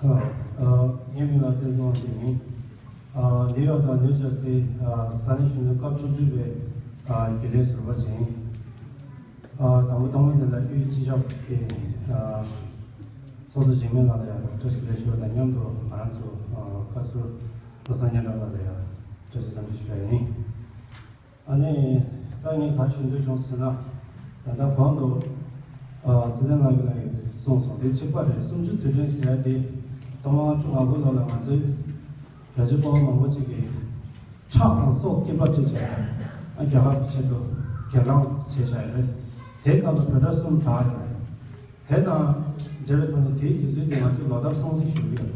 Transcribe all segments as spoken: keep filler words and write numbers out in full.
ཨ། ཨ། ངའི་མིང་ལ་བསྟན་འཛིན་དབང་ཆེན་ཡིན། ཨ། ནིའུ་ཡོག་དང་ནིའུ་ཇར་སི། ཨ། ས་གནས་གཞོན་ནུ་སྐབས་བཅུ་གཅིག་པའི། ཨ། རྒྱུན་ལས་ཟུར་པ་ཅིག་ཡིན། ཨ། དང་པོ་དང་པོ་དེ་ལ་དབུས་སྤྱི་ཁྱབ་ཀྱི། ཨ། ཚོགས་གཙོ་འཇིགས་མེད་ལགས་ལ་ཡང་བཀྲ་ཤིས་བདེ་ལེགས་ཞུ་བ་དང་མཉམ་དུ། ང་རང་ཚོ། ཨ། བཀའ་ཟུར་བློ་བཟང་སྙན་གྲགས་ལགས་ལ་ཡང་བཀྲ་ཤིས་བསམ་འཆར་ཞུ་བ་ཡིན། ཨ་ནི། ད་ངས་ག་རེ་ཞུ་འདོད་བྱུང་ཟེར་ན། ད་ལྟ་གོང་དུ། ཨ། ཚེ་བརྟན་ལགས་ཀྱིས་ལ་ཡང་གསུངས་སོང་། དེ་གཅིག་པ་རེད། གསུམ་བཅུའི་དུས་དྲན་ཟེར་ཡ་དེ་སྟོང་དཔང་ལྔ་བཅུ་ང་དགུ་ལོ་ལ་ང་ཚོའི་རྒྱ་ཆེ་དཔའ་བོ་མང་པོ་ཅིག་གིས་ཁྲག་དང་སྲོག་སྐྱིན་པ་སྤྲད་བྱས། ཨ། རྒྱལ་ཁབ་ཀྱི་ཆེད་དུ་གྱེན་ལངས་བྱས་བཞག་ཡོད་རེད། དེའི་སྐབས་ལ་བོད་དགྲ་གསུམ་བྲལ་ཡོད་རེད། དེ་དང་འབྲེལ་བའི་ཐོག་ནས་དེའི་དུས་ཚོད་དེ་ང་ཚོས་ལོ་ལྟར་སྲུང་བརྩི་ཞུ་གི་ཡོད་རེད།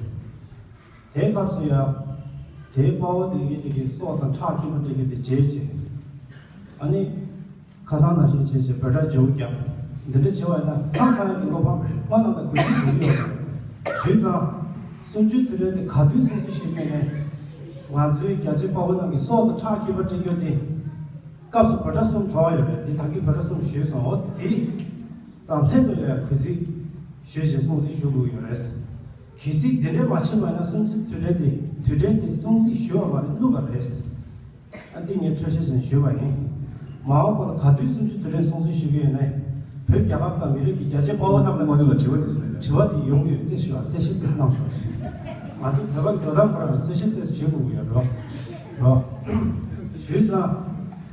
དེའི་སྐབས་སུ་ཡང་། དེའི་དཔའ་བོ་དེ་གའི་དེ་གའི་སྲོག་དང་ཁྲག་སྐྱིན་པ་སྤྲད་མཁན་དེ་བརྗེད་བྱས། ཨ་ནི། ཁ་སང་ནང་བཞིན་བྱས་བྱས་བོད་དགྲ་བརྗེ་པོ་བརྒྱབ། འདི་འདྲ་བྱས་པ་ཡིན་ན་ཧང་སང་ཡག་གི་བློ་ཕམ་རེད། ཁོང་རྣམས་ལ་གུས་བརྩི་འགྲོ་གི་ཡོད་རེད། ཞུས་ཙང་། གསུམ་བཅུའི་དུས་དྲན་དེ་ག་དུས་སྲུང་བརྩི་ཞུ་གི་ཡོད་ནའི། ང་ཚོའི་རྒྱ་ཆེ་དཔའ་བོ་རྣམས་ཀྱི་སྲོག་དང་ཁྲག་སྐྱིན་པ་སྤྲད་རྒྱུ་དེ། སྐབས་སུ་བོད་དགྲ་གསུམ་བྲལ་ཡོད་རེད། དེ་ད་གིན་བོད་དགྲ་གསུམ་ཞུས་སོང་། འོ་དེ་དང་ལྷན་དུ་ཡང་གུས་བརྩི་ཞུས་བྱས་སྲུང་བརྩི་ཞུ་དགོས་ཡོད་རེད། གལ་སྲིད་དེ་འདྲའི་མ་བྱས་པ་ཡིན་ན་གསུམ་བཅུའི་དུས་དྲན་དེ། དུས་དྲན་དེ་སྲུང་བརྩི་ཞུ་བ་མ་རེད། བསྣུབས་པ་རེད། ཨ། འདི་ངས་འཕྲོས་བཤད་ཅིག་ཞུས་པ་ཡིན། མ་འོངས་པ་ལ་ག་དུས་གསུམ་བཅུའི་དུས་དྲན་སྲུང་བརྩི་ཞུ་གི་ཡོད་ནའི། བོད་རྒྱལ་ཁབ་དང་མི་རིགས་ཀྱི་རྒྱ་ཆེ་དཔའ་བོ་རྣམས་ལ། དངོས་གནས་ལ་དྲི་བ་དེ་སུ་ཡིན། དྲི་བ་དེ་ཡོང་གི་ཡོད། དེ་ཞུ་བ་གསལ་བཤད་དེ་གནང་ཆོག་ང་ཚོ་བོད་པ་འགྲོ་སྟངས་ཁོ་རང་ལ་གསལ་བཤད་དེ་བྱེད་དགོས་ཀྱི་ཡོད་རོ། རོ། ཞུས་ཙང་།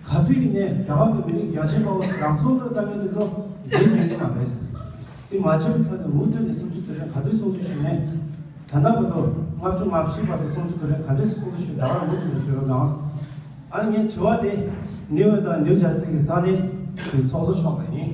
ག་དུས་ཡིན་ནའི་རྒྱལ་ཁབ་དང་མི་རིགས་རྒྱ་ཆེ་དཔའ་བོ་རང་ཚོ་བློས་བཏང་མཁན་དེ་ཚོ་འདིར་མེད་ཀྱི་མ་རེད། དེ་མ་བྱས་པའི་ཐོག་ནས་མུ་མཐུད་ནས་གསུམ་བཅུའི་དུས་དྲན་ག་དུས་སྲུང་བརྩི་ཞུ་ནའི། ད་ལྟ་བར་དུ་ལྔ་བཅུ་ང་བཞི་བར་དུ་སྲུང་བརྩི་དུས་དྲན་ག་འདྲས་སྲུང་བརྩི་ཞུ། ད་བར་མུ་མཐུད་ནས་ཞུ་རོགས་གནང་། ཨ་ནི་ངའི་དྲི་བ་དེ་ནིའུ་ཡོག་དང་ནིའུ་ཇར་སི་གི་ས་གནས་ཀྱི་ཚོགས་གཙོ་མཆོག་ལ་ཡིན།